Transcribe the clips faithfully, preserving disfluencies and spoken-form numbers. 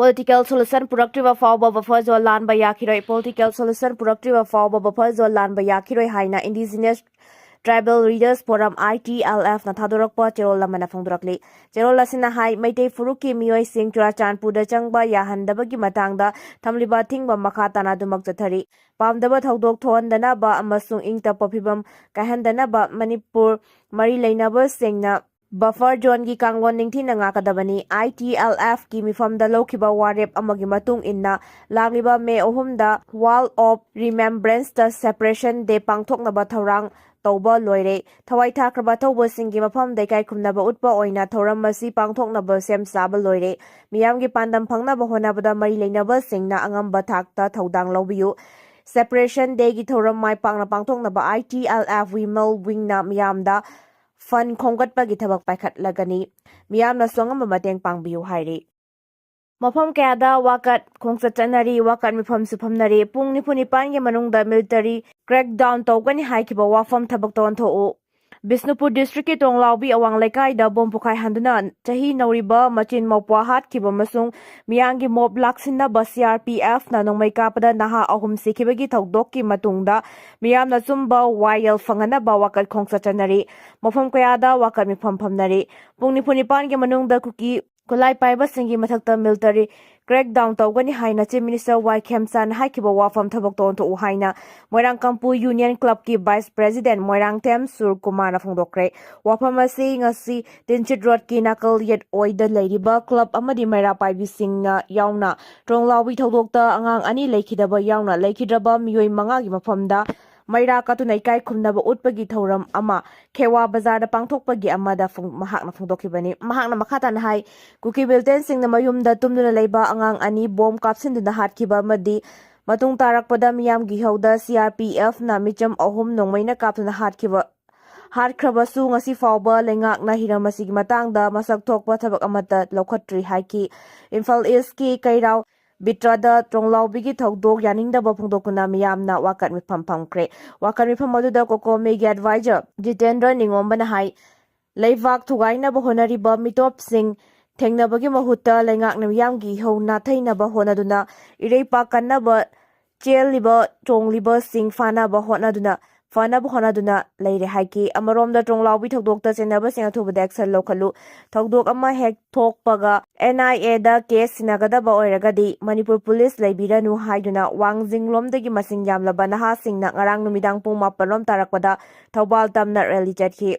Political solution ꯄꯨꯔꯛꯇ꯭ꯔꯤꯕ ꯐꯥꯎꯕ buffer zone ꯂꯥꯟꯕ ꯌꯥꯈꯤꯔꯣꯏ꯫ Political solution ꯄꯨꯔꯛꯇ꯭ꯔꯤꯕ ꯐꯥꯎꯕ buffer zone ꯂꯥꯟꯕ ꯌꯥꯈꯤꯔꯣꯏ ꯍꯥꯏꯅ Indigenous Tribal Leaders Forum, I T L F ꯅ ꯊꯥꯗꯣꯔꯛꯄ ꯆꯦꯔꯣꯜ ꯑꯃꯅ ꯐꯣꯡꯗꯣꯔꯛꯂꯤ꯫ ꯆꯦꯔꯣꯜ ꯑꯁꯤꯅ ꯍꯥꯏ, ꯃꯩꯇꯩ ꯐꯨꯔꯨꯞꯀꯤ ꯃꯤꯑꯣꯏꯁꯤꯡ ꯆꯨꯔꯥꯆꯥꯟꯄꯨꯔꯗ ꯆꯪꯕ ꯌꯥꯍꯟꯗꯕꯒꯤ ꯃꯇꯥꯡꯗ ꯊꯝꯂꯤꯕ ꯑꯊꯤꯡꯕ ꯃꯈꯥ ꯇꯥꯅ ꯑꯗꯨꯃꯛ ꯆꯠꯊꯔꯤ꯫ ꯄꯥꯝꯗꯕ ꯊꯧꯗꯣꯛ ꯊꯣꯛꯍꯟꯗꯅꯕ ꯑꯃꯁꯨꯡ ꯏꯪ ꯇꯞꯄ ꯐꯤꯕꯝ ꯀꯥꯏꯍꯟꯗꯅꯕ ꯃꯅꯤꯄꯨꯔ ꯃꯔꯤ ꯂꯩꯅꯕꯁꯤꯡꯅ buffer zone ꯒꯤ ꯀꯥꯡꯂꯣꯟ ꯅꯤꯡꯊꯤꯅ ꯉꯥꯛꯀꯗꯕꯅꯤ꯫ I T L F ꯀꯤ ꯃꯤꯐꯝꯗ ꯂꯧꯈꯤꯕ ꯋꯥꯔꯦꯞ ꯑꯃꯒꯤ ꯃꯇꯨꯡ ꯏꯟꯅ, ꯂꯥꯛꯂꯤꯕ ꯃꯦ ꯑꯍꯨꯝꯗ Wall of Remembrance the Separation Day ꯄꯥꯡꯊꯣꯛꯅꯕ ꯊꯧꯔꯥꯡ ꯇꯧꯕ ꯂꯣꯏꯔꯦ꯫ ꯊꯋꯥꯏ ꯊꯥꯈ꯭ꯔꯕ ꯑꯊꯧꯕꯁꯤꯡꯒꯤ ꯃꯐꯝꯗ ꯏꯀꯥꯏ ꯈꯨꯝꯅꯕ ꯎꯠꯄ ꯑꯣꯏꯅ ꯊꯧꯔꯝ ꯑꯁꯤ ꯄꯥꯡꯊꯣꯛꯅꯕ ꯁꯦꯝ ꯁꯥꯕ ꯂꯣꯏꯔꯦ꯫ ꯃꯤꯌꯥꯝꯒꯤ ꯄꯥꯟꯗꯝ ꯐꯪꯅꯕ ꯍꯣꯠꯅꯕꯗ ꯃꯔꯤ ꯂꯩꯅꯕꯁꯤꯡꯅ ꯑꯉꯝꯕ ꯊꯥꯛꯇ ꯊꯧꯗꯥꯡ ꯂꯧꯕꯤꯌꯨ꯫ Separation Day ꯒꯤ ꯊꯧꯔꯝ ꯃꯥꯏ ꯄꯥꯛꯅ ꯄꯥꯡꯊꯣꯛꯅꯕ I T L F Women Wing ꯅ ꯃꯤꯌꯥꯝꯗ fund ꯈꯣꯝꯒꯠꯄꯒꯤ ꯊꯕꯛ ꯄꯥꯏꯈꯠꯂꯒꯅꯤ꯫ ꯃꯤꯌꯥꯝꯅꯁꯨ ꯑꯉꯝꯕ ꯃꯇꯦꯡ ꯄꯥꯡꯕꯤꯌꯨ ꯍꯥꯏꯔꯤ꯫ ꯃꯐꯝ ꯀꯌꯥꯗ ꯋꯥꯀꯠ ꯈꯣꯡꯆꯠ ꯆꯠꯅꯔꯤ, ꯋꯥꯀꯠ ꯃꯤꯐꯝꯁꯨ ꯐꯝꯅꯔꯤ꯫ ꯄꯨꯡ ꯅꯤꯐꯨ ꯅꯤꯄꯥꯟꯒꯤ ꯃꯅꯨꯡꯗ military crackdown ꯇꯧꯒꯅꯤ ꯍꯥꯏꯈꯤꯕ ꯋꯥꯐꯝ ꯊꯕꯛꯇ ꯑꯣꯟꯊꯣꯛꯎ꯫ ꯕꯤꯁꯅꯨꯄꯨꯔ district ꯀꯤ ꯇꯣꯡꯂꯥꯎꯕꯤ ꯑꯋꯥꯡ ꯂꯩꯀꯥꯏꯗ ꯕꯣꯝ ꯄꯣꯈꯥꯏꯍꯟꯗꯨꯅ ꯆꯍꯤ ꯅꯧꯔꯤꯕ ꯃꯆꯤꯟ ꯃꯧꯄ꯭ꯋꯥ ꯍꯥꯠꯈꯤꯕ ꯑꯃꯁꯨꯡ ꯃꯤꯌꯥꯝꯒꯤ mob ꯂꯥꯛꯁꯤꯟꯅꯕ C R P F ꯅ ꯅꯣꯡꯃꯩ ꯀꯥꯞꯄꯗ ꯅꯍꯥ ꯑꯍꯨꯝ ꯁꯤꯈꯤꯕꯒꯤ ꯊꯧꯗꯣꯛꯀꯤ ꯃꯇꯨꯡꯗ ꯃꯤꯌꯥꯝꯅ ꯑꯆꯨꯝꯕ ꯋꯥꯌꯦꯜ ꯐꯪꯍꯟꯅꯕ ꯋꯥꯀꯠ ꯈꯣꯡꯆꯠ ꯆꯠꯅꯔꯤ꯫ ꯃꯐꯝ ꯀꯌꯥꯗ ꯋꯥꯀꯠ ꯃꯤꯐꯝ ꯐꯝꯅꯔꯤ꯫ ꯄꯨꯡ ꯅꯤꯐꯨ ꯅꯤꯄꯥꯟꯒꯤ ꯃꯅꯨꯡꯗ ꯀꯨꯀꯤ ꯈꯨꯠꯂꯥꯏ ꯄꯥꯏꯕꯁꯤꯡꯒꯤ ꯃꯊꯛꯇ military crackdown ꯇꯧꯒꯅꯤ ꯍꯥꯏꯅ Chief Minister ꯋꯥꯏ ꯈꯦꯝꯆꯥꯟꯅ ꯍꯥꯏꯈꯤꯕ ꯋꯥꯐꯝ ꯊꯕꯛꯇ ꯑꯣꯟꯊꯣꯛꯎ ꯍꯥꯏꯅ ꯃꯣꯏꯔꯥꯡ ꯀꯝꯄꯨ Union Club ꯀꯤ Vice President ꯃꯣꯏꯔꯥꯡꯊꯦꯝ ꯁꯨꯔꯀꯨꯃꯥꯔꯅ ꯐꯣꯡꯗꯣꯛꯈ꯭ꯔꯦ꯫ ꯋꯥꯐꯝ ꯑꯁꯤ ꯉꯁꯤ ꯇꯤꯟꯁꯤꯠ ꯔꯣꯗꯀꯤ ꯅꯥꯀꯜ ꯌꯦꯠ ꯑꯣꯏꯗ ꯂꯩꯔꯤꯕ club ꯑꯃꯗꯤ ꯃꯩꯔꯥ ꯄꯥꯏꯕꯤꯁꯤꯡꯅ ꯌꯥꯎꯅ ꯇꯣꯡꯂꯥꯎꯕꯤ ꯊꯧꯗꯣꯛꯇ ꯑꯉꯥꯡ ꯑꯅꯤ ꯂꯩꯈꯤꯗꯕ ꯌꯥꯎꯅ ꯂꯩꯈꯤꯗ꯭ꯔꯕ ꯃꯤꯑꯣꯏ ꯃꯉꯥꯒꯤ ꯃꯐꯝꯗ ꯃꯩꯔꯥ ꯀꯠꯇꯨꯅ ꯏꯀꯥꯏ ꯈꯨꯝꯅꯕ ꯎꯠꯄꯒꯤ ꯊꯧꯔꯝ ꯑꯃ ꯈꯦꯋꯥ ꯕꯖꯥꯔꯗ ꯄꯥꯡꯊꯣꯛꯄꯒꯤ ꯑꯃꯗ ꯐꯣꯡ-, ꯃꯍꯥꯛꯅ ꯐꯣꯡꯗꯣꯛꯈꯤꯕꯅꯤ꯫ ꯃꯍꯥꯛꯅ ꯃꯈꯥ ꯇꯥꯅ ꯍꯥꯏ, ꯀꯨꯀꯤ militantꯁꯤꯡꯅ ꯃꯌꯨꯝꯗ ꯇꯨꯝꯗꯨꯅ ꯂꯩꯕ ꯑꯉꯥꯡ ꯑꯅꯤ ꯕꯣꯝ ꯀꯥꯞꯁꯤꯟꯗꯨꯅ ꯍꯥꯠꯈꯤꯕ ꯑꯃꯗꯤ ꯃꯇꯨꯡ ꯇꯥꯔꯛꯄꯗ ꯃꯤꯌꯥꯝꯒꯤ ꯏꯍꯧꯗ C R P F ꯅ ꯃꯤꯆꯝ ꯑꯍꯨꯝ ꯅꯣꯡꯃꯩꯅ ꯀꯥꯞꯇꯨꯅ ꯍꯥꯠꯈꯤꯕ, ꯍꯥꯠꯈ꯭ꯔꯕꯁꯨ ꯉꯁꯤ ꯐꯥꯎꯕ ꯂꯩꯉꯥꯛꯅ ꯍꯤꯔꯝ ꯑꯁꯤꯒꯤ ꯃꯇꯥꯡꯗ ꯃꯁꯛ ꯊꯣꯛꯄ ꯊꯕꯛ ꯑꯃꯠꯇ ꯂꯧꯈꯠꯇ꯭ꯔꯤ ꯍꯥꯏꯈꯤ꯫ ꯏꯝꯐꯥꯜ East ꯀꯤ ꯀꯩꯔꯥꯎ ꯕꯤꯠꯇ꯭ꯔꯥꯗ ꯇꯣꯡꯂꯥꯎꯕꯤꯒꯤ ꯊꯧꯗꯣꯛ ꯌꯥꯅꯤꯡꯗꯕ ꯐꯣꯡꯗꯣꯛꯇꯨꯅ ꯃꯤꯌꯥꯝꯅ ꯋꯥꯀꯠ ꯃꯤꯐꯝ ꯐꯝꯈ꯭ꯔꯦ꯫ ꯋꯥꯀꯠ ꯃꯤꯐꯝ ꯑꯗꯨꯗ COCOMI ꯒꯤ advisor ꯖꯤꯇꯦꯟꯗ꯭ꯔ ꯅꯤꯉꯣꯝꯕꯅ ꯍꯥꯏ, ꯂꯩꯕꯥꯛ ꯊꯨꯒꯥꯏꯅꯕ ꯍꯣꯠꯅꯔꯤꯕ ꯃꯤꯇꯣꯞꯁꯤꯡ ꯊꯦꯡꯅꯕꯒꯤ ꯃꯍꯨꯠꯇ ꯂꯩꯉꯥꯛꯅ ꯃꯤꯌꯥꯝꯒꯤ ꯏꯍꯧ ꯅꯥꯊꯩꯅꯕ ꯍꯣꯠꯅꯗꯨꯅ ꯏꯔꯩꯄꯥꯛ ꯀꯟꯅꯕ ꯆꯦꯜꯂꯤꯕ ꯆꯣꯡꯂꯤꯕꯁꯤꯡ ꯐꯥꯅꯕ ꯍꯣꯠꯅꯗꯨꯅ ꯐꯅꯕ ꯍꯣꯠꯅꯗꯨꯅ ꯂꯩꯔꯦ ꯍꯥꯏꯈꯤ꯫ ꯑꯃꯔꯣꯝꯗ ꯇ꯭ꯔꯣꯡꯂꯥꯎꯕꯤ ꯊꯧꯗꯣꯛꯇ ꯆꯦꯟꯅꯕꯁꯤꯡꯅ ꯑꯊꯨꯕꯗ action ꯂꯧꯈꯠꯂꯨ꯫ ꯊꯧꯗꯣꯛ ꯑꯃ ꯍꯦꯛ ꯊꯣꯛꯄꯒ N I A the case ꯁꯤꯟꯅꯒꯗꯕ ꯑꯣꯏꯔꯒꯗꯤ ꯃꯅꯤꯄꯨꯔ ꯄꯨꯂꯤꯁ ꯂꯩꯕꯤꯔꯅꯨ ꯍꯥꯏꯗꯨꯅ ꯋꯥꯡꯖꯤꯡꯂꯣꯝꯗꯒꯤ ꯃꯁꯤꯡ ꯌꯥꯝꯂꯕ ꯅꯍꯥꯁꯤꯡꯅ ꯉꯔꯥꯡ ꯅꯨꯃꯤꯗꯥꯡ ꯄꯨꯡ ꯃꯥꯄꯜ ꯔꯣꯝ ꯇꯥꯔꯛꯄꯗ ꯊꯧꯕꯥꯜ ꯇꯝꯅ rally ꯆꯠꯈꯤ꯫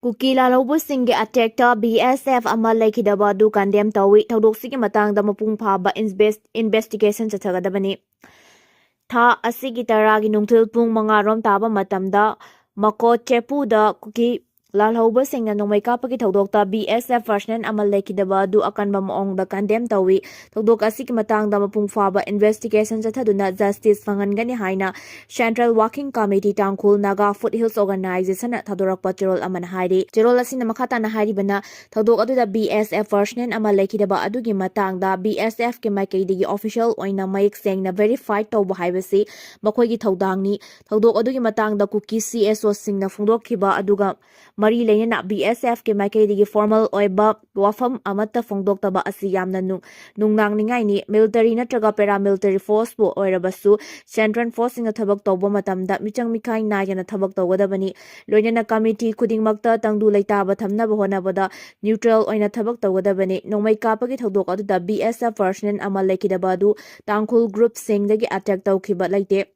ꯀꯨꯀꯤ ꯂꯥꯜꯍꯧꯕꯁꯤꯡꯒꯤ attack ꯇ B S F ꯑꯃ ꯂꯩꯈꯤꯗꯕ ꯑꯗꯨ condemn ꯇꯧꯏ꯫ ꯊꯧꯗꯣꯛꯁꯤꯒꯤ ꯃꯇꯥꯡꯗ ꯃꯄꯨꯡ ꯐꯥꯕ invest-, investigation ꯆꯠꯊꯒꯗꯕꯅꯤ꯫ ꯊꯥ ꯑꯁꯤꯒꯤ ꯇꯔꯥꯒꯤ ꯅꯨꯡꯊꯤꯜ ꯄꯨꯡ ꯃꯉꯥ ꯔꯣꯝ ꯇꯥꯕ ꯃꯇꯝꯗ ꯃꯀꯣꯠ ꯆꯦꯄꯨꯗ ꯀꯨꯀꯤ ꯂꯥꯜꯍꯧꯕꯁꯤꯡꯅ ꯅꯣꯡꯃꯩ ꯀꯥꯞꯄꯒꯤ ꯊꯧꯗꯣꯛꯇ B S F personnel ꯑꯃ ꯂꯩꯈꯤꯗꯕ ꯑꯗꯨ ꯑꯀꯟꯕ ꯃꯑꯣꯡꯗ condemn ꯇꯧꯏ꯫ ꯊꯧꯗꯣꯛ ꯑꯁꯤꯒꯤ ꯃꯇꯥꯡꯗ ꯃꯄꯨꯡ ꯐꯥꯕ investigation ꯆꯠꯊꯗꯨꯅ justice ꯐꯪꯍꯟꯒꯅꯤ ꯍꯥꯏꯅ Central Working Committee ꯇꯥꯡꯈꯨꯜ Naga Foothills Organization ꯅ ꯊꯥꯗꯣꯔꯛꯄ ꯆꯦꯔꯣꯜ ꯑꯃꯅ ꯍꯥꯏꯔꯤ꯫ ꯆꯦꯔꯣꯜ ꯑꯁꯤꯅ ꯃꯈꯥ ꯇꯥꯅ ꯍꯥꯏꯔꯤꯕꯅ, ꯊꯧꯗꯣꯛ ꯑꯗꯨꯗ B S F personnel ꯑꯃ ꯂꯩꯈꯤꯗꯕ ꯑꯗꯨꯒꯤ ꯃꯇꯥꯡꯗ B S F ꯀꯤ ꯃꯥꯏꯀꯩꯗꯒꯤ official ꯑꯣꯏꯅ ꯃꯌꯦꯛ ꯁꯦꯡꯅ verify ꯇꯧꯕ ꯍꯥꯏꯕꯁꯤ ꯃꯈꯣꯏꯒꯤ ꯊꯧꯗꯥꯡꯅꯤ꯫ ꯊꯧꯗꯣꯛ ꯑꯗꯨꯒꯤ ꯃꯇꯥꯡꯗ ꯀꯨꯀꯤ C S O ꯁꯤꯡꯅ ꯐꯣꯡꯗꯣꯛꯈꯤꯕ ꯑꯗꯨꯒ ꯃꯔꯤ ꯂꯩꯅꯅ B S F ꯀꯤ ꯃꯥꯏꯀꯩꯗꯒꯤ formal ꯑꯣꯏꯕ ꯋꯥꯐꯝ ꯑꯃꯠꯇ ꯐꯣꯡꯗꯣꯛꯇꯕ ꯑꯁꯤ ꯌꯥꯝꯅ ꯅꯨꯡ-, ꯅꯨꯡꯅꯥꯡꯅꯤꯡꯉꯥꯏꯅꯤ꯫ Military ꯅꯠꯇ꯭ꯔꯒ paramilitary force ꯄꯨ ꯑꯣꯏꯔꯕꯁꯨ Central Force ꯁꯤꯡꯅ ꯊꯕꯛ ꯇꯧꯕ ꯃꯇꯝꯗ ꯃꯤꯆꯪ ꯃꯤꯈꯥꯏ ꯅꯥꯏꯗꯅ ꯊꯕꯛ ꯇꯧꯒꯗꯕꯅꯤ꯫ ꯂꯣꯏꯅꯅ committee ꯈꯨꯗꯤꯡꯃꯛꯇ ꯇꯪꯗꯨ ꯂꯩꯇꯥꯕ ꯊꯝꯅꯕ ꯍꯣꯠꯅꯕꯗ neutral ꯑꯣꯏꯅ ꯊꯕꯛ ꯇꯧꯒꯗꯕꯅꯤ꯫ ꯅꯣꯡꯃꯩ ꯀꯥꯞꯄꯒꯤ ꯊꯧꯗꯣꯛ ꯑꯗꯨꯗ B S F personnel ꯑꯃ ꯂꯩꯈꯤꯗꯕ ꯑꯗꯨ ꯇꯥꯡꯈꯨꯜ group ꯁꯤꯡꯗꯒꯤ attack ꯇꯧꯈꯤꯕ ꯂꯩꯇꯦ꯫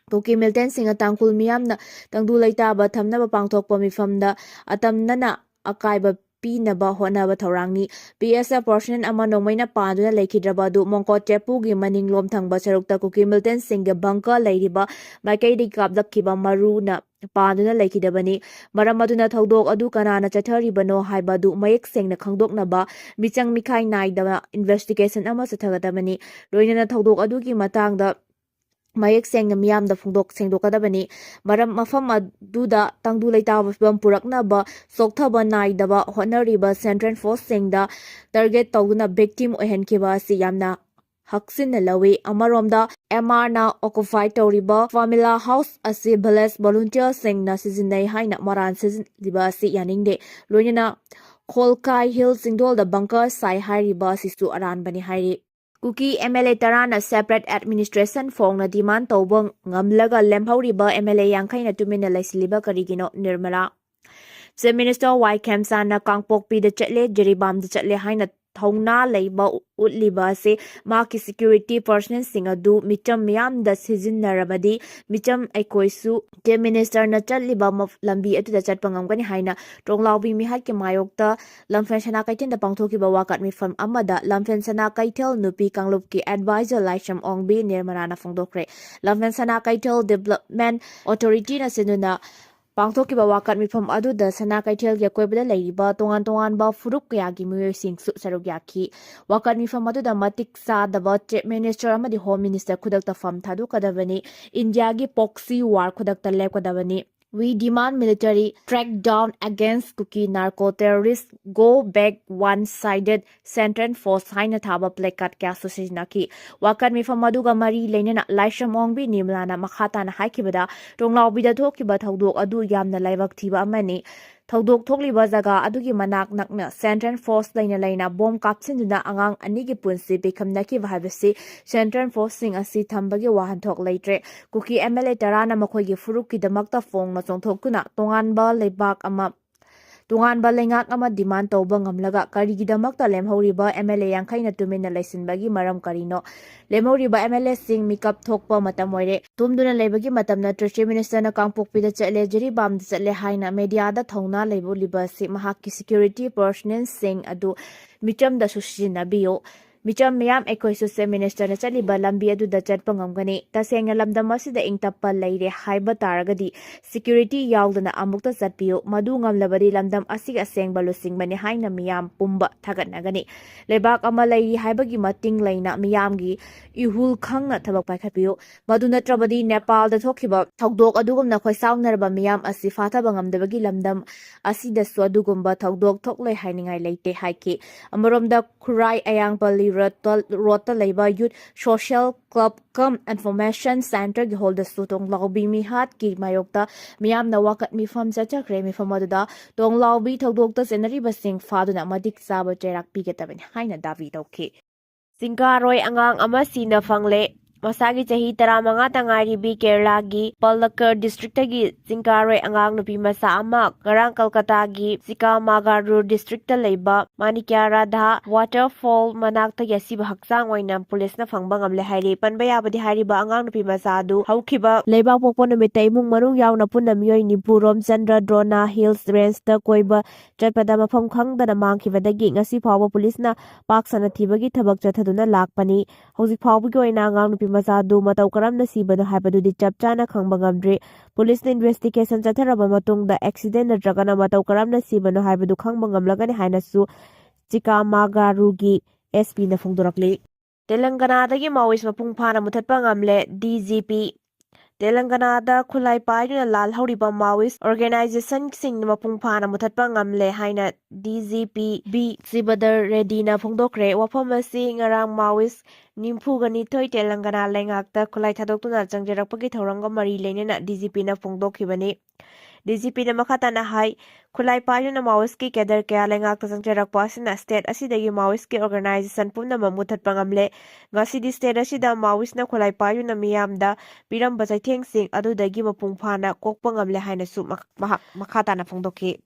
ꯀꯨꯀꯤ militant ꯁꯤꯡꯅ ꯇꯥꯡꯈꯨꯜ ꯃꯤꯌꯥꯝꯅ ꯇꯪꯗꯨ ꯂꯩꯇꯥꯕ ꯊꯝꯅꯕ ꯄꯥꯡꯊꯣꯛꯄ ꯃꯤꯐꯝꯗ ꯑꯇꯝꯅꯅ ꯑꯀꯥꯏꯕ ꯄꯤꯅꯕ ꯍꯣꯠꯅꯕ ꯊꯧꯔꯥꯡꯅꯤ꯫ B S F personnel ꯑꯃ ꯅꯣꯡꯃꯩꯅ ꯄꯥꯟꯗꯨꯅ ꯂꯩꯈꯤꯗ꯭ꯔꯕ ꯑꯗꯨ ꯃꯣꯡꯀꯣꯠ ꯆꯦꯄꯨꯒꯤ ꯃꯅꯤꯡꯂꯣꯝ ꯊꯪꯕ ꯁꯔꯨꯛꯇ ꯀꯨꯀꯤ militant ꯁꯤꯡꯒꯤ bunker ꯂꯩꯔꯤꯕ ꯃꯥꯏꯀꯩꯗꯒꯤ ꯀꯥꯞꯂꯛꯈꯤꯕ ꯃꯔꯨꯅ ꯄꯥꯟꯗꯨꯅ ꯂꯩꯈꯤꯗꯕꯅꯤ꯫ ꯃꯔꯝ ꯑꯗꯨꯅ ꯊꯧꯗꯣꯛ ꯑꯗꯨ ꯀꯅꯥꯅ ꯆꯠꯊꯔꯤꯕꯅꯣ ꯍꯥꯏꯕ ꯑꯗꯨ ꯃꯌꯦꯛ ꯁꯦꯡꯅ ꯈꯪꯗꯣꯛꯅꯕ ꯃꯤꯆꯪ ꯃꯤꯈꯥꯏ ꯅꯥꯏꯗꯕ investigation ꯑꯃ ꯆꯠꯊꯒꯗꯕꯅꯤ꯫ ꯂꯣꯏꯅꯅ ꯊꯧꯗꯣꯛ ꯑꯗꯨꯒꯤ ꯃꯇꯥꯡꯗ ꯃꯌꯦꯛ ꯁꯦꯡꯅ ꯃꯤꯌꯥꯝꯗ ꯐꯣꯡꯗꯣꯛ ꯁꯦꯡꯗꯣꯛꯀꯗꯕꯅꯤ꯫ ꯃꯔꯝ ꯃꯐꯝ ꯑꯗꯨꯗ ꯇꯪꯗꯨ ꯂꯩꯇꯥꯕ ꯐꯤꯕꯝ ꯄꯨꯔꯛꯅꯕ ꯆꯣꯛꯊꯕ ꯅꯥꯏꯗꯕ ꯍꯣꯠꯅꯔꯤꯕ Central Force ꯁꯤꯡꯗ target ꯇꯧꯗꯨꯅ victim ꯑꯣꯏꯍꯟꯈꯤꯕ ꯑꯁꯤ ꯌꯥꯝꯅ ꯍꯛꯆꯤꯟꯅ ꯂꯧꯏ꯫ ꯑꯃꯔꯣꯝꯗ M R ꯅ occupy ꯇꯧꯔꯤꯕ Famila House ꯑꯁꯤ village volunteer ꯁꯤꯡꯅ ꯁꯤꯖꯤꯟꯅꯩ ꯍꯥꯏꯅ ꯃꯔꯥꯟ ꯁꯤꯖꯤꯜꯂꯤꯕ ꯑꯁꯤ ꯌꯥꯅꯤꯡꯗꯦ꯫ ꯂꯣꯏꯅꯅ ꯈꯣꯜꯀꯥꯏ ꯍꯤꯜ ꯆꯤꯡꯗꯣꯜꯗ ꯕꯪꯀꯔ ꯁꯥꯏ ꯍꯥꯏꯔꯤꯕ ꯑꯁꯤꯁꯨ ꯑꯔꯥꯟꯕꯅꯤ ꯍꯥꯏꯔꯤ꯫ ꯀꯨꯀꯤ ꯑꯦꯝ ꯑꯦꯜ ꯑꯦ ꯇꯔꯥꯅ separate administration ꯐꯣꯡꯅ demand ꯇꯧꯕ ꯉꯝꯂꯒ ꯂꯦꯝꯍꯧꯔꯤꯕ ꯑꯦꯝ ꯑꯦꯜ ꯑꯦ ꯌꯥꯡꯈꯩꯅ ꯇꯨꯃꯤꯟꯅ ꯂꯩꯁꯤꯜꯂꯤꯕ ꯀꯔꯤꯒꯤꯅꯣ? ꯅꯤꯔꯃꯂꯥ꯫ Chief Minister ꯋꯥꯏ ꯈꯦꯝꯆꯥꯟꯅ ꯀꯥꯡꯄꯣꯛꯄꯤꯗ ꯆꯠꯂꯦ, ꯖꯤꯔꯤꯕꯥꯝꯗ ꯆꯠꯂꯦ ꯍꯥꯏꯅ ꯊꯧꯅꯥ ꯂꯩꯕ ꯎꯠꯂꯤꯕ ꯑꯁꯤ ꯃꯍꯥꯛꯀꯤ security personnelꯁꯤꯡ ꯑꯗꯨ ꯃꯤꯆꯝ ꯃꯤꯌꯥꯝꯗ ꯁꯤꯖꯤꯟꯅꯔꯕꯗꯤ ꯃꯤꯆꯝ ꯑꯩꯈꯣꯏꯁꯨ Chief Ministerꯅ ꯆꯠꯂꯤꯕ ꯃꯐ-, ꯂꯝꯕꯤ ꯑꯗꯨꯗ ꯆꯠꯄ ꯉꯝꯒꯅꯤ ꯍꯥꯏꯅ ꯇꯣꯡꯂꯥꯎꯕꯤ ꯃꯤꯍꯥꯠꯀꯤ ꯃꯥꯌꯣꯛꯇ ꯂꯝꯐꯦꯜ ꯁꯅꯥ ꯀꯩꯊꯦꯜꯗ ꯄꯥꯡꯊꯣꯛꯈꯤꯕ ꯋꯥꯀꯠ ꯃꯤꯐꯝ ꯑꯃꯗ ꯂꯝꯐꯦꯜ ꯁꯅꯥ ꯀꯩꯊꯦꯜ ꯅꯨꯄꯤ ꯀꯥꯡꯂꯨꯞꯀꯤ advisor ꯂꯥꯏꯁ꯭ꯔꯝ ꯑꯣꯡꯕꯤ ꯅꯤꯔꯃꯂꯥꯅ ꯐꯣꯡꯗꯣꯛꯈ꯭ꯔꯦ꯫ ꯂꯝꯐꯦꯜ ꯁꯅꯥ ꯀꯩꯊꯦꯜ Development Authorityꯅ ꯁꯤꯟꯗꯨꯅ ꯄꯥꯡꯊꯣꯛꯈꯤꯕ ꯋꯥꯀꯠ ꯃꯤꯐꯝ ꯑꯗꯨꯗ ꯁꯅꯥ ꯀꯩꯊꯦꯜꯒꯤ ꯑꯀꯣꯏꯕꯗ ꯂꯩꯔꯤꯕ ꯇꯣꯉꯥꯟ ꯇꯣꯉꯥꯟꯕ ꯐꯨꯔꯨꯞ ꯀꯌꯥꯒꯤ ꯃꯤꯑꯣꯏꯁꯤꯡꯁꯨ ꯁꯔꯨꯛ ꯌꯥꯈꯤ꯫ ꯋꯥꯀꯠ ꯃꯤꯐꯝ ꯑꯗꯨꯗ ꯃꯇꯤꯛ ꯆꯥꯗꯕ Chief Minister ꯑꯃꯗꯤ Home Minister ꯈꯨꯗꯛꯇ ꯐꯝ ꯊꯥꯗꯣꯛꯀꯗꯕꯅꯤ, ꯏꯟꯗꯤꯌꯥꯒꯤ proxy war ꯈꯨꯗꯛꯇ ꯂꯦꯞꯀꯗꯕꯅꯤ, We demand military crackdown against Kuki narco terrorists, go back one sided Central Force ꯍꯥꯏꯅ ꯊꯥꯕ placard ꯀꯌꯥꯁꯨ ꯁꯤꯖꯤꯟꯅꯈꯤ꯫ ꯋꯥꯀꯠ ꯃꯤꯐꯝ ꯑꯗꯨꯒ ꯃꯔꯤ ꯂꯩꯅꯅ ꯂꯥꯏꯁ꯭ꯔꯝ ꯑꯣꯡꯕꯤ ꯅꯤꯔꯃꯂꯥꯅ ꯃꯈꯥ ꯇꯥꯅ ꯍꯥꯏꯈꯤꯕꯗ, ꯇꯣꯡꯂꯥꯎꯕꯤꯗ ꯊꯣꯛꯈꯤꯕ ꯊꯧꯗꯣꯛ ꯑꯗꯨ ꯌꯥꯝꯅ ꯂꯥꯏꯕꯛ ꯊꯤꯕ ꯑꯃꯅꯤ꯫ ꯊꯧꯗꯣꯛ ꯊꯣꯛꯂꯤꯕ ꯖꯒꯥ ꯑꯗꯨꯒꯤ ꯃꯅꯥꯛ ꯅꯛꯅ Central Force ꯂꯩꯅ ꯂꯩꯅ ꯕꯣꯝ ꯀꯥꯞꯁꯤꯟꯗꯨꯅ ꯑꯉꯥꯡ ꯑꯅꯤꯒꯤ ꯄꯨꯟꯁꯤ ꯄꯤꯈꯝꯅꯈꯤꯕ ꯍꯥꯏꯕꯁꯤ Central Forceꯁꯤꯡ ꯑꯁꯤ ꯊꯝꯕꯒꯤ ꯋꯥꯍꯟꯊꯣꯛ ꯂꯩꯇ꯭ꯔꯦ꯫ ꯀꯨꯀꯤ ꯑꯦꯝ ꯑꯦꯜ ꯑꯦ ꯇꯔꯥꯅ ꯃꯈꯣꯏꯒꯤ ꯐꯨꯔꯨꯞꯀꯤꯗꯃꯛꯇ ꯐꯣꯡꯅ ꯆꯣꯡꯊꯣꯛꯇꯨꯅ ꯇꯣꯉꯥꯟꯕ ꯂꯩꯕꯥꯛ ꯑꯃ, ꯇꯣꯉꯥꯟꯕ ꯂꯩꯉꯥꯛ ꯑꯃ demand ꯇꯧꯕ ꯉꯝꯂꯒ ꯀꯔꯤꯒꯤꯗꯃꯛꯇ ꯂꯦꯝꯍꯧꯔꯤꯕ ꯑꯦꯝ ꯑꯦꯜ ꯑꯦ ꯌꯥꯡꯈꯩꯅ ꯇꯨꯃꯤꯟꯅ ꯂꯩꯁꯤꯟꯕꯒꯤ ꯃꯔꯝ ꯀꯔꯤꯅꯣ? ꯂꯦꯝꯍꯧꯔꯤꯕ ꯑꯦꯝ ꯑꯦꯜ ꯑꯦꯁꯤꯡ ꯃꯤꯀꯞ ꯊꯣꯛꯄ ꯃꯇꯝ ꯑꯣꯏꯔꯦ꯫ ꯇꯨꯝꯗꯨꯅ ꯂꯩꯕꯒꯤ ꯃꯇꯝ ꯅꯠꯇ꯭ꯔꯦ꯫ Chief Ministerꯅ ꯀꯥꯡꯄꯣꯛꯄꯤꯗ ꯆꯠꯂꯦ, ꯖꯤꯔꯤꯕꯥꯝꯗ ꯆꯠꯂꯦ ꯍꯥꯏꯅ mediaꯗ ꯊꯧꯅꯥ ꯂꯩꯕ ꯎꯠꯂꯤꯕ ꯑꯁꯤ ꯃꯍꯥꯛꯀꯤ security personnelꯁꯤꯡ ꯑꯗꯨ ꯃꯤꯆꯝꯗꯁꯨ ꯁꯤꯖꯤꯟꯅꯕꯤꯌꯨ꯫ ꯃꯤꯆꯝ ꯃꯤꯌꯥꯝ ꯑꯩꯈꯣꯏꯁꯨ Chief Ministerꯅ ꯆꯠꯂꯤꯕ ꯂꯝꯕꯤ ꯑꯗꯨꯗ ꯆꯠꯄ ꯉꯝꯒꯅꯤ꯫ ꯇꯁꯦꯡꯅ ꯂꯝꯗꯝ ꯑꯁꯤꯗ ꯏꯪ ꯇꯞꯄ ꯂꯩꯔꯦ ꯍꯥꯏꯕ ꯇꯥꯔꯒꯗꯤ security ꯌꯥꯎꯗꯅ ꯑꯃꯨꯛꯇ ꯆꯠꯄꯤꯌꯨ꯫ ꯃꯗꯨ ꯉꯝꯂꯕꯗꯤ ꯂꯝꯗꯝ ꯑꯁꯤꯒꯤ ꯑꯁꯦꯡꯕ ꯂꯨꯆꯤꯡꯕꯅꯤ ꯍꯥꯏꯅ ꯃꯤꯌꯥꯝ ꯄꯨꯝꯕ ꯊꯥꯒꯠꯅꯒꯅꯤ꯫ ꯂꯩꯕꯥꯛ ꯑꯃ ꯂꯩꯔꯤ ꯍꯥꯏꯕꯒꯤ ꯃꯇꯤꯡ ꯂꯩꯅ ꯃꯤꯌꯥꯝꯒꯤ ꯏꯍꯨꯜ ꯈꯪꯅ ꯊꯕꯛ ꯄꯥꯏꯈꯠꯄꯤꯌꯨ꯫ ꯃꯗꯨ ꯅꯠꯇ꯭ꯔꯕꯗꯤ ꯅꯦꯄꯥꯜꯗ ꯊꯣꯛꯈꯤꯕ ꯊꯧꯗꯣꯛ ꯑꯗꯨꯒꯨꯝꯅ ꯈꯣꯏꯁꯥꯎꯅꯔꯕ ꯃꯤꯌꯥꯝ ꯑꯁꯤ ꯐꯥꯊꯕ ꯉꯝꯗꯕꯒꯤ ꯂꯝꯗꯝ ꯑꯁꯤꯗꯁꯨ ꯑꯗꯨꯒꯨꯝꯕ ꯊꯧꯗꯣꯛ ꯊꯣꯛꯂꯣꯏ ꯍꯥꯏꯅꯤꯡꯉꯥꯏ ꯂꯩꯇꯦ ꯍꯥꯏꯈꯤ꯫ ꯑꯃꯔꯣꯝꯗ ꯈꯨꯔꯥꯏ ꯑꯌꯥꯡꯄꯜꯂꯤ ꯔꯣꯗꯇ ꯂꯩꯕ Youth Social Club cum Information Centreꯒꯤ ꯍꯣꯜꯗꯁꯨ ꯇꯣꯡꯂꯥꯎꯕꯤ ꯃꯤꯍꯥꯠꯀꯤ ꯃꯥꯌꯣꯛꯇ ꯃꯤꯌꯥꯝꯅ ꯋꯥꯀꯠ ꯃꯤꯐꯝ ꯆꯠꯆꯈ꯭ꯔꯦ꯫ ꯃꯤꯐꯝ ꯑꯗꯨꯗ ꯇꯣꯡꯂꯥꯎꯕꯤ ꯊꯧꯗꯣꯛꯇ ꯆꯦꯟꯅꯔꯤꯕꯁꯤꯡ ꯐꯥꯗꯨꯅ ꯃꯇꯤꯛ ꯆꯥꯕ ꯆꯩꯔꯥꯛ ꯄꯤꯒꯗꯕꯅꯤ ꯍꯥꯏꯅ ꯗꯥꯕꯤ ꯇꯧꯈꯤ꯫ ꯆꯤꯡꯀꯥꯔꯣꯏ ꯑꯉꯥꯡ ꯑꯃ ꯁꯤꯅ ꯐꯪꯂꯦ꯫ ꯃꯁꯥꯒꯤ ꯆꯍꯤ ꯇꯔꯥꯃꯉꯥꯇ ꯉꯥꯏꯔꯤꯕꯤ ꯀꯦꯔꯂꯥꯒꯤ ꯄꯂꯛꯀꯔ ꯗꯤꯁꯇ꯭ꯔꯤꯛꯇꯒꯤ ꯆꯤꯡꯀꯥꯔꯣꯏ ꯑꯉꯥꯡ ꯅꯨꯄꯤ ꯃꯆꯥ ꯑꯃ ꯉꯔꯥꯡ ꯀꯜꯀꯇꯥꯒꯤ ꯆꯤꯀꯥꯃꯥꯒꯥꯔꯨꯔ ꯗꯤꯁꯇ꯭ꯔꯤꯛꯇ ꯂꯩꯕ ꯃꯥꯅꯤꯀ꯭ꯌꯥꯔꯥꯙꯥ ꯋꯥꯇꯔꯐꯣꯜ ꯃꯅꯥꯛꯇꯒꯤ ꯑꯁꯤꯕ ꯍꯛꯆꯥꯡ ꯑꯣꯏꯅ ꯄꯨꯂꯤꯁꯅ ꯐꯪꯕ ꯉꯝꯂꯦ ꯍꯥꯏꯔꯤ꯫ ꯄꯟꯕ ꯌꯥꯕꯗꯤ ꯍꯥꯏꯔꯤꯕ ꯑꯉꯥꯡ ꯅꯨꯄꯤ ꯃꯆꯥ ꯑꯗꯨ ꯍꯧꯈꯤꯕ ꯂꯩꯕꯥꯛ ꯄꯣꯛꯄ ꯅꯨꯃꯤꯠꯇ ꯏꯃꯨꯡ ꯃꯅꯨꯡ ꯌꯥꯎꯅ ꯄꯨꯟꯅ ꯃꯤꯑꯣꯏ ꯅꯤꯐꯨ ꯔꯣꯝꯆꯟꯗ꯭ꯔ ꯗ꯭ꯔꯣꯅꯥ ꯍꯤꯜꯁ ꯔꯦꯟꯖꯇ ꯀꯣꯏꯕ ꯆꯠꯄꯗ ꯃꯐꯝ ꯈꯪꯗꯅ ꯃꯥꯡꯈꯤꯕꯗꯒꯤ ꯉꯁꯤ ꯐꯥꯎꯕ ꯄꯨꯂꯤꯁꯅ ꯄꯥꯛ ꯁꯟꯅ ꯊꯤꯕꯒꯤ ꯊꯕꯛ ꯆꯠꯊꯗꯨꯅ ꯂꯥꯛꯄꯅꯤ꯫ ꯍꯧꯖꯤꯛ ꯐꯥꯎꯕꯒꯤ ꯑꯣꯏꯅ ꯑꯉꯥꯡ ꯅꯨꯄꯤ ꯃꯆꯥ ꯑꯗꯨ ꯃꯇꯧ ꯀꯔꯝꯅ ꯁꯤꯕꯅꯣ ꯍꯥꯏꯕꯗꯨꯗꯤ ꯆꯞ ꯆꯥꯅ ꯈꯪꯕ ꯉꯝꯗ꯭ꯔꯤ꯫ ꯄꯨꯂꯤꯁꯅ ꯏꯟꯚꯦꯁꯇꯤꯒꯦꯁꯟ ꯆꯠꯊꯔꯕ ꯃꯇꯨꯡꯗ ꯑꯦꯛꯁꯤꯗꯦꯟ ꯅꯠꯇ꯭ꯔꯒꯅ ꯃꯇꯧ ꯀꯔꯝꯅ ꯁꯤꯕꯅꯣ ꯍꯥꯏꯕꯗꯨ ꯈꯪꯕ ꯉꯝꯂꯒꯅꯤ ꯍꯥꯏꯅꯁꯨ ꯆꯤꯀꯥꯃꯥꯒꯥꯔꯨꯒꯤ ꯑꯦꯁ ꯄꯤꯅ ꯐꯣꯡꯗꯣꯔꯛꯂꯤ꯫ ꯇꯦꯂꯪꯒꯅꯥꯗꯒꯤ ꯃꯥꯑꯣꯏꯁ ꯃꯄꯨꯡ ꯐꯥꯅ ꯃꯨꯊꯠꯄ ꯉꯝꯂꯦ, ꯗꯤ ꯖꯤ ꯄꯤ꯫ ꯇꯦꯂꯪꯒꯅꯥꯗ ꯈꯨꯠꯂꯥꯏ ꯄꯥꯏꯗꯨꯅ ꯂꯥꯜꯍꯧꯔꯤꯕ ꯃꯥꯑꯣꯏꯁ ꯑꯣꯔꯒꯅꯥꯏꯖꯦꯁꯟꯁꯤꯡꯅ ꯃꯄꯨꯡ ꯐꯥꯅ ꯃꯨꯊꯠꯄ ꯉꯝꯂꯦ ꯍꯥꯏꯅ ꯗꯤ ꯖꯤ ꯄꯤ ꯕꯤ ꯁꯤꯕꯗꯔ ꯔꯦꯗꯤꯅ ꯐꯣꯡꯗꯣꯛꯈ꯭ꯔꯦ꯫ ꯋꯥꯐꯝ ꯑꯁꯤ ꯉꯔꯥꯡ ꯃꯥꯑꯣꯏꯁ ꯅꯤꯐꯨꯒ ꯅꯤꯊꯣꯏ ꯇꯦꯂꯪꯒꯅꯥ ꯂꯩꯉꯥꯛꯇ ꯈꯨꯠꯂꯥꯏ ꯊꯥꯗꯣꯛꯇꯨꯅ ꯆꯪꯖꯔꯛꯄꯒꯤ ꯊꯧꯔꯝꯒ ꯃꯔꯤ ꯂꯩꯅꯅ ꯗꯤ ꯖꯤ ꯄꯤꯅ ꯐꯣꯡꯗꯣꯛꯈꯤꯕꯅꯤ꯫ ꯗꯤ ꯖꯤ ꯄꯤꯅ ꯃꯈꯥ ꯇꯥꯅ ꯍꯥꯏ, ꯈꯨꯠꯂꯥꯏ ꯄꯥꯏꯗꯨꯅ ꯃꯥꯑꯣꯏꯁꯀꯤ ꯀꯦꯗꯔ ꯀꯌꯥ ꯂꯩꯉꯥꯛꯇ ꯆꯪꯖꯔꯛꯄ ꯑꯁꯤꯅ ꯁ꯭ꯇꯦꯠ ꯑꯁꯤꯗꯒꯤ ꯃꯥꯑꯣꯏꯁꯀꯤ ꯑꯣꯔꯒꯅꯥꯏꯖꯦꯁꯟ ꯄꯨꯝꯅꯃꯛ ꯃꯨꯊꯠꯄ ꯉꯝꯂꯦ꯫ ꯉꯁꯤꯗꯤ ꯁ꯭ꯇꯦꯠ ꯑꯁꯤꯗ ꯃꯥꯑꯣꯏꯁꯅ ꯈꯨꯠꯂꯥꯏ ꯄꯥꯏꯗꯨꯅ ꯃꯤꯌꯥꯝꯗ ꯄꯤꯔꯝꯕ ꯆꯩꯊꯦꯡꯁꯤꯡ ꯑꯗꯨꯗꯒꯤ ꯃꯄꯨꯡ ꯐꯥꯅ ꯀꯣꯛꯄ ꯉꯝꯂꯦ ꯍꯥꯏꯅꯁꯨ ꯃꯍꯥꯛ ꯃꯈꯥ ꯇꯥꯅ ꯐꯣꯡꯗꯣꯛꯈꯤ꯫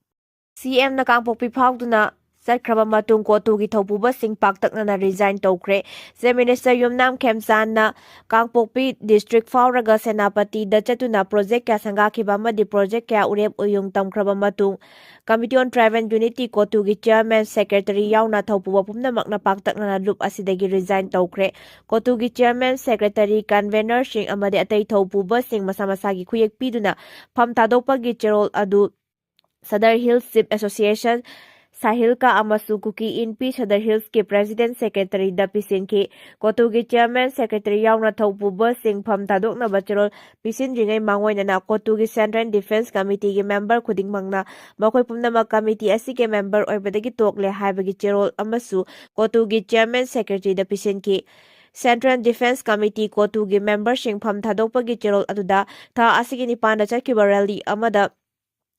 ꯁꯤ ꯑꯦꯝꯅ ꯀꯥꯡꯄꯣꯛꯄꯤ ꯐꯥꯎꯗꯨꯅ ꯆꯠꯈ꯭ꯔꯕ ꯃꯇꯨꯡ ꯀꯣꯇꯨꯒꯤ ꯊꯧꯄꯨꯕꯁꯤꯡ ꯄꯥꯛꯇꯛꯅꯅ ꯔꯤꯖꯥꯏꯟ ꯇꯧꯈ꯭ꯔꯦ꯫ ꯆꯤꯐ ꯃꯤꯅꯤꯁꯇꯔ ꯌꯨꯝꯅꯥꯝ ꯈꯦꯝꯆꯥꯟꯅ ꯀꯥꯡꯄꯣꯛꯄꯤ ꯗꯤꯁꯇ꯭ꯔꯤꯛ ꯐꯥꯎꯔꯒ ꯁꯦꯅꯥꯄꯇꯤꯗ ꯆꯠꯇꯨꯅ ꯄ꯭ꯔꯣꯖꯦꯛ ꯀꯌꯥ ꯁꯪꯒꯥꯈꯤꯕ ꯑꯃꯗꯤ ꯄ꯭ꯔꯣꯖꯦꯛ ꯀꯌꯥ ꯎꯔꯦꯞ ꯎꯌꯨꯡ ꯇꯝꯈ꯭ꯔꯕ ꯃꯇꯨꯡ, Committee on Tribal Unity ꯀꯣꯇꯨꯒꯤ ꯆꯤꯌꯔꯃꯦꯟ, ꯁꯦꯀ꯭ꯔꯦꯇꯔꯤ ꯌꯥꯎꯅ ꯊꯧꯄꯨꯕ ꯄꯨꯝꯅꯃꯛꯅ ꯄꯥꯛꯇꯛꯅꯅ ꯂꯨꯞ ꯑꯁꯤꯗꯒꯤ ꯔꯤꯖꯥꯏꯟ ꯇꯧꯈ꯭ꯔꯦ꯫ ꯀꯣꯇꯨꯒꯤ ꯆꯤꯌꯔꯃꯦꯟ, ꯁꯦꯀ꯭ꯔꯦꯇꯔꯤ, ꯀꯟꯚꯦꯅꯔꯁꯤꯡ ꯑꯃꯗꯤ ꯑꯇꯩ ꯊꯧꯄꯨꯕꯁꯤꯡ ꯃꯁꯥ ꯃꯁꯥꯒꯤ ꯈꯨꯌꯦꯛ ꯄꯤꯗꯨꯅ ꯐꯝ ꯊꯥꯗꯣꯛꯄꯒꯤ ꯆꯦꯔꯣꯜ ꯑꯗꯨ ꯁꯗꯔ ꯍꯤꯜꯁ ꯆꯤꯐ ꯑꯦꯁꯣꯁꯤꯌꯦꯁꯟ, ꯁꯥꯍꯤꯜꯀꯥ ꯑꯃꯁꯨꯡ ꯀꯨꯀꯤ ꯏꯟꯄꯤ ꯁꯗꯔ ꯍꯤꯜꯁꯀꯤ President Secretaryꯗ ꯄꯤꯁꯤꯟꯈꯤ꯫ ꯀꯣꯇꯨꯒꯤ Chairman Secretary ꯌꯥꯎꯅ ꯊꯧꯄꯨꯕ ꯁꯤꯟꯐꯝ ꯊꯥꯗꯣꯛꯅꯕ ꯆꯦꯔꯣꯜ ꯄꯤꯁꯤꯟꯗ꯭ꯔꯤꯉꯩ ꯃꯥꯡꯑꯣꯏꯅꯅ ꯀꯣꯇꯨꯒꯤ Central Defence Committeeꯒꯤ member ꯈꯨꯗꯤꯡꯃꯛꯅ ꯃꯈꯣꯏ ꯄꯨꯝꯅꯃꯛ committee ꯑꯁꯤꯒꯤ member ꯑꯣꯏꯕꯗꯒꯤ ꯇꯣꯛꯂꯦ ꯍꯥꯏꯕꯒꯤ ꯆꯦꯔꯣꯜ ꯑꯃꯁꯨ ꯀꯣꯇꯨꯒꯤ Chairman Secretaryꯗ ꯄꯤꯁꯤꯟꯈꯤ꯫ Central Defence Committee ꯀꯣꯇꯨꯒꯤ memberꯁꯤꯡ ꯐꯝ ꯊꯥꯗꯣꯛꯄꯒꯤ ꯆꯦꯔꯣꯜ ꯑꯗꯨꯗ ꯊꯥ ꯑꯁꯤꯒꯤ ꯅꯤꯄꯥꯟꯗ ꯆꯠꯈꯤꯕ rally ꯑꯃꯗ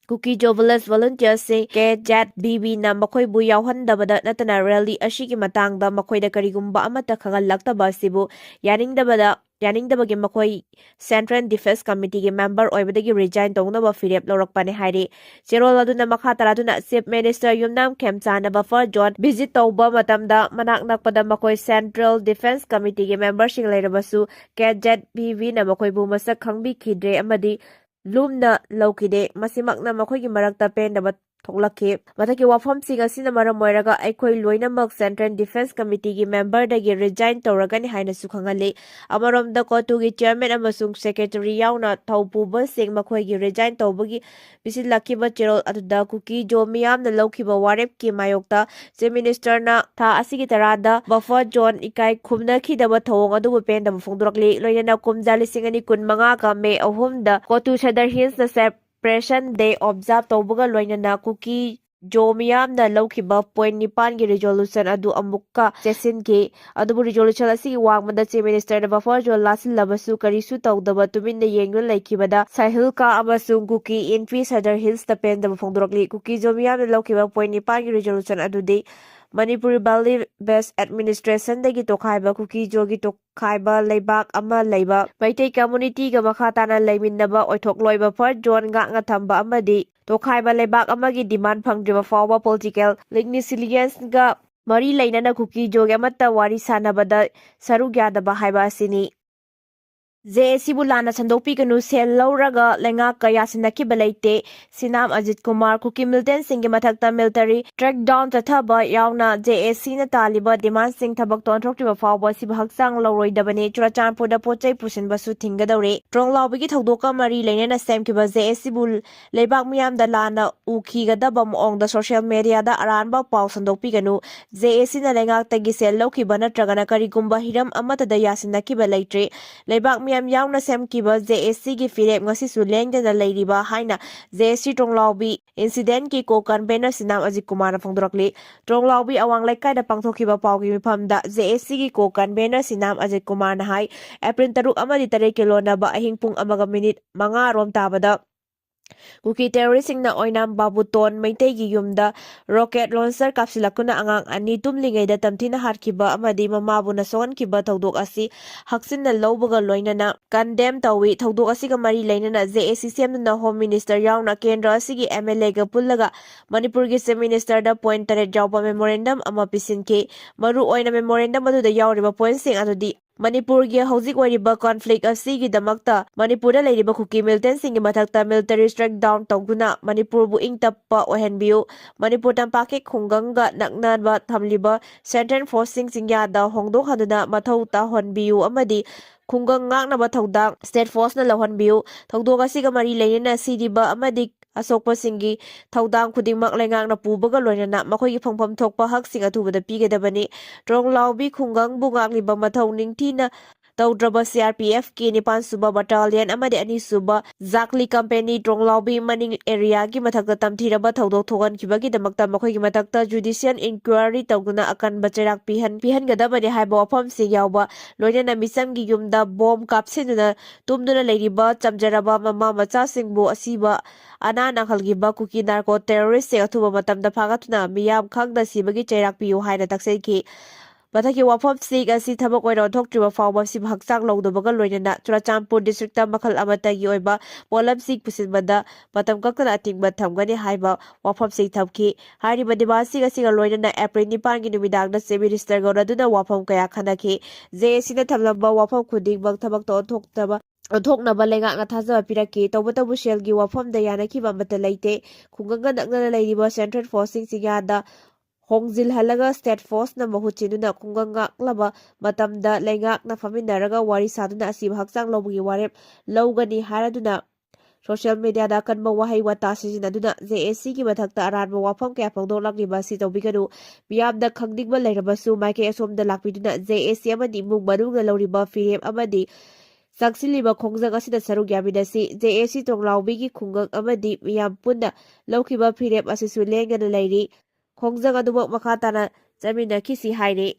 ꯀꯨꯀꯤ ꯖꯣ village volunteersꯁꯤꯡ KZBVꯅ ꯃꯈꯣꯏꯕꯨ ꯌꯥꯎꯍꯟꯗꯕꯗ ꯅꯠꯇꯅ rally ꯑꯁꯤꯒꯤ ꯃꯇꯥꯡꯗ ꯃꯈꯣꯏꯗ ꯀꯔꯤꯒꯨꯝꯕ ꯑꯃꯠꯇ ꯈꯪꯍꯜꯂꯛꯇꯕ ꯑꯁꯤꯕꯨ ꯌꯥꯅꯤꯡꯗꯕꯗ, ꯌꯥꯅꯤꯡꯗꯕꯒꯤ ꯃꯈꯣꯏ Central Defence Committeeꯒꯤ member ꯑꯣꯏꯕꯗꯒꯤ resign ꯇꯧꯅꯕ ꯐꯤꯔꯦꯞ ꯂꯧꯔꯛꯄꯅꯤ ꯍꯥꯏꯔꯤ꯫ ꯆꯦꯔꯣꯜ ꯑꯗꯨꯅ ꯃꯈꯥ ꯇꯥꯔꯗꯨꯅ Chief Minister ꯌꯨꯝꯅꯥꯝ ꯈꯦꯝꯆꯥꯟꯅ buffer zone visit ꯇꯧꯕ ꯃꯇꯝꯗ ꯃꯅꯥꯛ ꯅꯛꯄꯗ ꯃꯈꯣꯏ Central Defence Committeeꯒꯤ memberꯁꯤꯡ ꯂꯩꯔꯕꯁꯨ KZBVꯅ ꯃꯈꯣꯏꯕꯨ ꯃꯁꯛ ꯈꯪꯕꯤꯈꯤꯗ꯭ꯔꯦ ꯑꯃꯗꯤ ꯂꯨꯝꯅ ꯂꯧꯈꯤꯗꯦ꯫ ꯃꯁꯤꯃꯛꯅ ꯃꯈꯣꯏꯒꯤ ꯃꯔꯛꯇ ꯄꯦꯟꯗꯕ ꯊꯣꯛꯂꯛꯈꯤ꯫ ꯃꯊꯛꯀꯤ ꯋꯥꯐꯝꯁꯤꯡ ꯑꯁꯤꯅ ꯃꯔꯝ ꯑꯣꯏꯔꯒ ꯑꯩꯈꯣꯏ ꯂꯣꯏꯅꯃꯛ Central Defence Committeeꯒꯤ memberꯗꯒꯤ resign ꯇꯧꯔꯒꯅꯤ ꯍꯥꯏꯅꯁꯨ ꯈꯪꯍꯜꯂꯤ꯫ ꯑꯃꯔꯣꯝꯗ ꯀꯣꯇꯨꯒꯤ Chairman ꯑꯃꯁꯨꯡ Secretary ꯌꯥꯎꯅ ꯊꯧꯄꯨꯕꯁꯤꯡ ꯃꯈꯣꯏꯒꯤ resign ꯇꯧꯕꯒꯤ ꯄꯤꯁꯤꯜꯂꯛꯈꯤꯕ ꯆꯦꯔꯣꯜ ꯑꯗꯨꯗ ꯀꯨꯀꯤ ꯖꯣ ꯃꯤꯌꯥꯝꯅ ꯂꯧꯈꯤꯕ ꯋꯥꯔꯦꯞꯀꯤ ꯃꯥꯌꯣꯛꯇ Chief Ministerꯅ ꯊꯥ ꯑꯁꯤꯒꯤ ꯇꯔꯥꯗ buffer zone ꯏꯀꯥꯏ ꯈꯨꯝꯅꯈꯤꯗꯕ ꯊꯧꯑꯣꯡ ꯑꯗꯨꯕꯨ ꯄꯦꯟꯗꯕ ꯐꯣꯡꯗꯣꯔꯛꯂꯤ꯫ ꯂꯣꯏꯅꯅ ꯀꯨꯝꯖꯥ ꯂꯤꯁꯤꯡ ꯑꯅꯤ ꯀꯨꯟꯃꯉꯥꯒ May ꯑꯍꯨꯝꯗ ꯀꯣꯇꯨ ꯁꯗꯔ ꯍꯤꯜꯁꯅ Separation Day observe ꯇꯧꯕꯒ ꯂꯣꯏꯅꯅ ꯀꯨꯀꯤ ꯖꯣ ꯃꯤꯌꯥꯝꯅ ꯂꯧꯈꯤꯕ point ꯅꯤꯄꯥꯟꯒꯤ resolution ꯑꯗꯨ ꯑꯃꯨꯛꯀ ꯆꯦꯠꯁꯤꯟꯈꯤ꯫ ꯑꯗꯨꯕꯨ resolution ꯑꯁꯤꯒꯤ ꯋꯥꯡꯃꯗ Chief Ministerꯅ buffer zone ꯂꯥꯁꯤꯜꯂꯕꯁꯨ ꯀꯔꯤꯁꯨ ꯇꯧꯗꯕ ꯇꯨꯃꯤꯟꯅ ꯌꯦꯡꯗꯨꯅ ꯂꯩꯈꯤꯕꯗ ꯁꯥꯍꯤꯜꯀꯥ ꯑꯃꯁꯨꯡ ꯀꯨꯀꯤ ꯏꯟꯄꯤ ꯁꯗꯔ ꯍꯤꯜꯁꯇ ꯄꯦꯟꯗꯕ ꯐꯣꯡꯗꯣꯔꯛꯂꯤ꯫ ꯀꯨꯀꯤ ꯖꯣ ꯃꯤꯌꯥꯝꯅ ꯂꯧꯈꯤꯕ point ꯅꯤꯄꯥꯟꯒꯤ resolution ꯑꯗꯨꯗꯤ ꯃꯅꯤꯄꯨꯔꯤ Valley Based Administrationꯗꯒꯤ ꯇꯣꯈꯥꯏꯕ, ꯀꯨꯀꯤ ꯖꯣꯒꯤ ꯇꯣꯈꯥꯏꯕ ꯂꯩꯕꯥꯛ ꯑꯃ ꯂꯩꯕ, ꯃꯩꯇꯩ communityꯒ ꯃꯈꯥ ꯇꯥꯅ ꯂꯩꯃꯤꯟꯅꯕ, ꯑꯣꯏꯊꯣꯛꯂꯣꯏꯕ buffer zone ꯉꯥꯛꯅ ꯊꯝꯕ ꯑꯃꯗꯤ ꯇꯣꯈꯥꯏꯕ ꯂꯩꯕꯥꯛ ꯑꯃꯒꯤ demand ꯐꯪꯗ꯭ꯔꯤꯕ ꯐꯥꯎꯕ political reconciliationꯒ ꯃꯔꯤ ꯂꯩꯅꯅ ꯀꯨꯀꯤ ꯖꯣꯒꯤ ꯑꯃꯠꯇ ꯋꯥꯔꯤ ꯁꯥꯟꯅꯕꯗ ꯁꯔꯨꯛ ꯌꯥꯗꯕ ꯍꯥꯏꯕ ꯑꯁꯤꯅꯤ꯫ ꯖꯦ ꯑꯦꯁ ꯁꯤꯕꯨ ꯂꯥꯟꯅ ꯁꯟꯗꯣꯛꯄꯤꯒꯅꯨ, ꯁꯦꯜ ꯂꯧꯔꯒ ꯂꯩꯉꯥꯛꯀ ꯌꯥꯁꯤꯟꯅꯈꯤꯕ ꯂꯩꯇꯦ꯫ ꯁꯤꯅꯥꯝ ꯑꯖꯤꯠ ꯀꯨꯃꯥꯔ, ꯀꯨꯀꯤ ꯃꯤꯂꯤꯇꯦꯟꯁꯤꯡꯒꯤ ꯃꯊꯛꯇ ꯃꯤꯂꯤꯇꯔꯤ ꯀ꯭ꯔꯦꯛꯗꯥꯎꯟ ꯆꯠꯊꯕ ꯌꯥꯎꯅ ꯖꯦ ꯑꯦꯁ ꯁꯤꯅ ꯇꯥꯜꯂꯤꯕ ꯗꯤꯃꯥꯟꯁꯤꯡ ꯊꯕꯛꯇ ꯑꯣꯟꯊꯣꯛꯇ꯭ꯔꯤꯕ ꯐꯥꯎꯕ ꯁꯤꯕꯨ ꯍꯛꯆꯥꯡ ꯂꯧꯔꯣꯏꯗꯕꯅꯤ꯫ ꯆꯨꯔꯆꯥꯟꯄꯨꯔꯗ ꯄꯣꯠ ꯆꯩ ꯄꯨꯁꯤꯟꯕꯁꯨ ꯊꯤꯡꯒꯗꯧꯔꯦ꯫ ꯇ꯭ꯔꯣꯡꯂꯥꯎꯕꯤꯒꯤ ꯊꯧꯗꯣꯛꯀ ꯃꯔꯤ ꯂꯩꯅꯅ ꯁꯦꯝꯈꯤꯕ ꯖꯦ ꯑꯦꯁ ꯁꯤꯕꯨ ꯂꯩꯕꯥꯛ ꯃꯤꯌꯥꯝꯗ ꯂꯥꯟꯅ ꯎꯈꯤꯒꯗꯕ ꯃꯑꯣꯡꯗ ꯁꯣꯁꯤꯌꯦꯜ ꯃꯦꯗꯤꯌꯥꯗ ꯑꯔꯥꯟꯕ ꯄꯥꯎ ꯁꯟꯗꯣꯛꯄꯤꯒꯅꯨ꯫ ꯖꯦ ꯑꯦꯁ ꯁꯤꯅ ꯂꯩꯉꯥꯛꯇꯒꯤ ꯁꯦꯜ ꯂꯧꯈꯤꯕ ꯅꯠꯇ꯭ꯔꯒꯅ ꯀꯔꯤꯒꯨꯝꯕ ꯍꯤꯔꯝ ꯑꯃꯠꯇꯗ ꯌꯥꯁꯤꯟꯅꯈꯤꯕ ꯂꯩꯇ꯭ꯔꯤ꯫ ꯂꯩꯕꯥꯛ ꯃꯤꯌꯥꯝ ꯌꯥꯎꯅ ꯁꯦꯝꯈꯤꯕ ꯖꯦ ꯑꯦꯁ ꯁꯤꯒꯤ ꯐꯤꯔꯦꯞ ꯉꯁꯤꯁꯨ ꯂꯦꯡꯗꯅ ꯂꯩꯔꯤꯕ ꯍꯥꯏꯅ ꯖꯦ ꯑꯦꯁ ꯁꯤ ꯇ꯭ꯔꯣꯡꯂꯥꯎꯕꯤ ꯏꯟꯁꯤꯗꯦꯟꯠꯀꯤ ꯀꯣ ꯀꯟꯚꯦꯅꯔ ꯁꯤꯅꯥꯝ ꯑꯖꯤꯠ ꯀꯨꯃꯥꯔꯅ ꯐꯣꯡꯗꯣꯔꯛꯂꯤ꯫ ꯇ꯭ꯔꯣꯡꯂꯥꯎꯕꯤ ꯑꯋꯥꯡ ꯂꯩꯀꯥꯏꯗ ꯄꯥꯡꯊꯣꯛꯈꯤꯕ ꯄꯥꯎꯒꯤ ꯃꯤꯐꯝꯗ ꯖꯦ ꯑꯦꯁ ꯁꯤꯒꯤ ꯀꯣ ꯀꯟꯚꯦꯅꯔ ꯁꯤꯅꯥꯝ ꯑꯖꯤꯠ ꯀꯨꯃꯥꯔꯅ ꯍꯥꯏ, ꯑꯦꯄ꯭ꯔꯤꯜ ꯇꯔꯨꯛ ꯑꯃꯗꯤ ꯇꯔꯦꯠꯀꯤ ꯂꯣꯟꯅꯕ ꯑꯍꯤꯡ ꯄꯨꯡ ꯑꯃꯒ ꯃꯤꯅꯤꯠ ꯃꯉꯥ ꯔꯣꯝ ꯇꯥꯕꯗ ꯀꯨꯀꯤ ꯇꯦꯔꯣꯔꯤꯁꯁꯤꯡꯅ ꯑꯣꯏꯅꯥꯝ ꯕꯥꯕꯨꯇꯣꯟ ꯃꯩꯇꯩꯒꯤ ꯌꯨꯝꯗ ꯔꯣꯀꯦꯠ ꯂꯣꯟꯆꯔ ꯀꯥꯞꯁꯤꯜꯂꯛꯇꯨꯅ ꯑꯉꯥꯡ ꯑꯅꯤ ꯇꯨꯝꯂꯤꯉꯩꯗ ꯇꯝꯊꯤꯅ ꯍꯥꯠꯈꯤꯕ ꯑꯃꯗꯤ ꯃꯃꯥꯕꯨ ꯅꯁꯣꯛꯍꯟꯈꯤꯕ ꯊꯧꯗꯣꯛ ꯑꯁꯤ ꯍꯛꯆꯤꯟꯅ ꯂꯧꯕꯒ ꯂꯣꯏꯅꯅ ꯀꯟꯗꯦꯝ ꯇꯧꯏ꯫ ꯊꯧꯗꯣꯛ ꯑꯁꯤꯒ ꯃꯔꯤ ꯂꯩꯅꯅ ꯖꯦ ꯑꯦ ꯁꯤ ꯁꯦꯝꯗꯨꯅ ꯍꯣꯝ ꯃꯤꯅꯤꯁꯇꯔ ꯌꯥꯎꯅ ꯀꯦꯟꯗ꯭ꯔ ꯑꯁꯤꯒꯤ ꯑꯦꯝ ꯑꯦꯜ ꯑꯦꯒ ꯄꯨꯜꯂꯒ ꯃꯅꯤꯄꯨꯔꯒꯤ ꯆꯤꯐ ꯃꯤꯅꯤꯁꯇꯔꯗ ꯄꯣꯏꯟꯠ ꯇꯔꯦꯠ ꯌꯥꯎꯕ ꯃꯦꯃꯣꯔꯦꯟꯗꯝ ꯑꯃ ꯄꯤꯁꯤꯟꯈꯤ꯫ ꯃꯔꯨ ꯑꯣꯏꯅ ꯃꯦꯃꯣꯔꯦꯟꯗꯝ ꯑꯗꯨꯗ ꯌꯥꯎꯔꯤꯕ ꯄꯣꯏꯟꯠꯁꯤꯡ ꯑꯗꯨꯗꯤ ꯃꯅꯤꯄꯨꯔꯒꯤ ꯍꯧꯖꯤꯛ ꯑꯣꯏꯔꯤꯕ ꯀꯣꯟꯐ꯭ꯂꯤꯛ ꯑꯁꯤꯒꯤꯗꯃꯛꯇ ꯃꯅꯤꯄꯨꯔꯗ ꯂꯩꯔꯤꯕ ꯀꯨꯀꯤ ꯃꯤꯂꯤꯇꯦꯟꯠꯁꯤꯡꯒꯤ ꯃꯊꯛꯇ ꯃꯤꯂꯤꯇꯔꯤ ꯁ꯭ꯇ꯭ꯔꯥꯏꯛ ꯗꯥꯎꯟ ꯇꯧꯗꯨꯅ ꯃꯅꯤꯄꯨꯔꯕꯨ ꯏꯪ ꯇꯞꯄ ꯑꯣꯏꯍꯟꯕꯤꯌꯨ, ꯃꯅꯤꯄꯨꯔ ꯇꯝꯄꯥꯛꯀꯤ ꯈꯨꯡꯒꯪꯒ ꯅꯛꯅꯕ ꯊꯝꯂꯤꯕ ꯁꯦꯟꯇ꯭ꯔꯦꯜ ꯐꯣꯔꯁꯁꯤꯡ ꯆꯤꯡꯌꯥꯗ ꯍꯣꯡꯗꯣꯛꯍꯟꯗꯨꯅ ꯃꯊꯧ ꯇꯥꯍꯟꯕꯤꯌꯨ ꯑꯃꯗꯤ ꯈꯨꯡꯒꯪ ꯉꯥꯛꯅꯕ ꯊꯧꯗꯥꯡ ꯁ꯭ꯇꯦꯠ ꯐꯣꯔꯁꯅ ꯂꯧꯍꯟꯕꯤꯌꯨ꯫ ꯊꯧꯗꯣꯛ ꯑꯁꯤꯒ ꯃꯔꯤ ꯂꯩꯅꯅ ꯁꯤꯔꯤꯕ ꯑꯃꯗꯤ ꯑꯁꯣꯛꯄꯁꯤꯡꯒꯤ ꯊꯧꯗꯥꯡ ꯈꯨꯗꯤꯡꯃꯛ ꯂꯩꯉꯥꯛꯅ ꯄꯨꯕꯒ ꯂꯣꯏꯅꯅ ꯃꯈꯣꯏꯒꯤ ꯐꯪꯐꯝ ꯊꯣꯛꯄ ꯍꯛꯁꯤꯡ ꯑꯊꯨꯕꯗ ꯄꯤꯒꯗꯕꯅꯤ꯫ ꯇ꯭ꯔꯣꯡꯂꯥꯎꯕꯤ ꯈꯨꯡꯒꯪꯕꯨ ꯉꯥꯛꯂꯤꯕ ꯃꯊꯧ ꯅꯤꯡꯊꯤꯅ ꯇꯧꯗ꯭ꯔꯕ ꯁꯤ ꯑꯥꯔ ꯄꯤ ꯑꯦꯐꯀꯤ ꯅꯤꯄꯥꯟ ꯁꯨꯕ ꯕꯠꯇꯥꯂꯤꯌꯟ ꯑꯃꯗꯤ ꯑꯅꯤ ꯁꯨꯕ ꯖꯥꯛꯂꯤ ꯀꯝꯄꯦꯅꯤ ꯇ꯭ꯔꯣꯡꯂꯥꯎꯕꯤ ꯃꯅꯤꯡ ꯑꯦꯔꯤꯌꯥꯒꯤ ꯃꯊꯛꯇ ꯇꯝꯊꯤꯔꯕ ꯊꯧꯗꯣꯛ ꯊꯣꯛꯍꯟꯈꯤꯕꯒꯤꯗꯃꯛꯇ ꯃꯈꯣꯏꯒꯤ ꯃꯊꯛꯇ ꯖꯨꯗꯤꯁꯤꯌꯦꯜ ꯏꯟꯀ꯭ꯋꯥꯏꯔꯤ ꯇꯧꯗꯨꯅ ꯑꯀꯟꯕ ꯆꯩꯔꯥꯛ ꯄꯤꯍꯟ-, ꯄꯤꯍꯟꯒꯗꯕꯅꯤ ꯍꯥꯏꯕ ꯋꯥꯐꯝꯁꯤꯡ ꯌꯥꯎꯕ, ꯂꯣꯏꯅꯅ ꯃꯤꯆꯝꯒꯤ ꯌꯨꯝꯗ ꯕꯣꯝ ꯀꯥꯞꯁꯤꯟꯗꯨꯅ ꯇꯨꯝꯗꯨꯅ ꯂꯩꯔꯤꯕ ꯆꯝꯖꯔꯕ ꯃꯃꯥ ꯃꯆꯥꯁꯤꯡꯕꯨ ꯑꯁꯤꯕ ꯑꯅꯥ ꯅꯪꯍꯜꯈꯤꯕ ꯀꯨꯀꯤ ꯅꯥꯔꯀꯣ ꯇꯦꯔꯣꯔꯤꯁ꯭ꯠꯁꯤꯡ ꯑꯊꯨꯕ ꯃꯇꯝꯗ ꯐꯥꯒꯠꯇꯨꯅ ꯃꯤꯌꯥꯝ ꯈꯪꯗ ꯁꯤꯕꯒꯤ ꯆꯩꯔꯥꯛ ꯄꯤꯌꯨ ꯍꯥꯏꯅ ꯇꯛꯁꯤꯟꯈꯤ꯫ ꯃꯊꯛꯀꯤ ꯋꯥꯐꯝꯁꯤꯡ ꯑꯁꯤ ꯊꯕꯛ ꯑꯣꯏꯅ ꯑꯣꯟꯊꯣꯛꯇ꯭ꯔꯤꯕ ꯐꯥꯎꯕ ꯑꯁꯤꯕꯨ ꯍꯛꯆꯥꯡ ꯂꯧꯗꯕꯒ ꯂꯣꯏꯅꯅ ꯆꯨꯔꯆꯥꯟꯄꯨꯔ ꯗꯤꯁꯇ꯭ꯔꯤꯛꯇ ꯃꯈꯜ ꯑꯃꯠꯇꯒꯤ ꯑꯣꯏꯕ ꯄꯣꯠꯂꯝꯁꯤꯡ ꯄꯨꯁꯤꯟꯕꯗ ꯃꯇꯝ ꯀꯛꯇꯅ ꯑꯊꯤꯡꯕ ꯊꯝꯒꯅꯤ ꯍꯥꯏꯕ ꯋꯥꯐꯝꯁꯤꯡ ꯊꯝꯈꯤ꯫ ꯍꯥꯏꯔꯤꯕ ꯗꯤꯃꯥꯟꯁꯤꯡ ꯑꯁꯤꯒ ꯂꯣꯏꯅꯅ ꯑꯦꯄ꯭ꯔꯤꯜ ꯅꯤꯄꯥꯟꯒꯤ ꯅꯨꯃꯤꯗꯥꯡꯗ ꯆꯤꯐ ꯃꯤꯅꯤꯁꯇꯔꯒ ꯎꯅꯗꯨꯅ ꯋꯥꯐꯝ ꯀꯌꯥ ꯈꯟꯅꯈꯤ꯫ ꯖꯦ ꯑꯦ ꯁꯤꯅ ꯊꯝꯂꯝꯕ ꯋꯥꯐꯝ ꯈꯨꯗꯤꯡꯃꯛ ꯊꯕꯛꯇ ꯑꯣꯟꯊꯣꯛꯇꯕ ꯑꯣꯟꯊꯣꯛꯅꯕ ꯂꯩꯉꯥꯛꯅ ꯊꯥꯖꯕ ꯄꯤꯔꯛꯈꯤ꯫ ꯇꯧꯕꯇꯕꯨ ꯁꯦꯜꯒꯤ ꯋꯥꯐꯝꯗ ꯌꯥꯅꯈꯤꯕ ꯑꯃꯠꯇ ꯂꯩꯇꯦ꯫ ꯈꯨꯡꯒꯪꯒ ꯅꯛꯅꯅ ꯂꯩꯔꯤꯕ ꯁꯦꯟꯇ꯭ꯔꯦꯜ ꯐꯣꯔꯁꯁꯤꯡ ꯆꯤꯡꯌꯥꯗ ꯍꯣꯡꯖꯤꯜꯍꯜꯂꯒ ꯁ꯭ꯇꯦꯠ ꯐꯣꯔꯁꯅ ꯃꯍꯨꯠ ꯁꯤꯟꯗꯨꯅ ꯈꯨꯡꯒꯪ ꯉꯥꯛꯂꯕ ꯃꯇꯝꯗ ꯂꯩꯉꯥꯛꯅ ꯐꯝꯃꯤꯟꯅꯔꯒ ꯋꯥꯔꯤ ꯁꯥꯗꯨꯅ ꯑꯁꯤꯕ ꯍꯛꯆꯥꯡ ꯂꯧꯕꯒꯤ ꯋꯥꯔꯦꯞ ꯂꯧꯒꯅꯤ ꯍꯥꯏꯔꯗꯨꯅ ꯁꯣꯁꯤꯌꯦꯜ ꯃꯤꯗꯤꯌꯥꯗ ꯑꯀꯟꯕ ꯋꯥꯍꯩ ꯋꯥꯇꯥ ꯁꯤꯖꯤꯟꯅꯗꯨꯅ ꯖꯦ ꯑꯦ ꯁꯤꯒꯤ ꯃꯊꯛꯇ ꯑꯔꯥꯟꯕ ꯋꯥꯐꯝ ꯀꯌꯥ ꯐꯣꯡꯗꯣꯛꯂꯛꯂꯤꯕ ꯑꯁꯤ ꯇꯧꯕꯤꯒꯅꯨ꯫ ꯃꯤꯌꯥꯝꯅ ꯈꯪꯅꯤꯡꯕ ꯂꯩꯔꯕꯁꯨ ꯃꯥꯏꯀꯩ ꯑꯁꯣꯝꯗ ꯂꯥꯛꯄꯤꯗꯨꯅ ꯖꯦ ꯑꯦ ꯁꯤ ꯑꯃꯗꯤ ꯏꯃꯨꯡ ꯃꯅꯨꯡꯅ ꯂꯧꯔꯤꯕ ꯐꯤꯔꯦꯞ ꯑꯃꯗꯤ ꯆꯪꯁꯤꯜꯂꯤꯕ ꯈꯣꯡꯖꯪ ꯑꯁꯤꯗ ꯁꯔꯨꯛ ꯌꯥꯃꯤꯟꯅꯁꯤ꯫ ꯖꯦ ꯑꯦ ꯁꯤ ꯇꯣꯡꯂꯥꯎꯕꯤꯒꯤ ꯈꯨꯡꯒꯪ ꯑꯃꯗꯤ ꯃꯤꯌꯥꯝ ꯄꯨꯟꯅ ꯂꯧꯈꯤꯕ ꯐꯤꯔꯦꯞ ꯑꯁꯤꯁꯨ ꯂꯦꯡꯗꯅ ꯂꯩꯔꯤ꯫ ꯈꯣꯡꯖꯪ ꯑꯗꯨꯃꯛ ꯃꯈꯥ ꯇꯥꯅ ꯆꯠꯃꯤꯟꯅꯈꯤꯁꯤ ꯍꯥꯏꯔꯤ꯫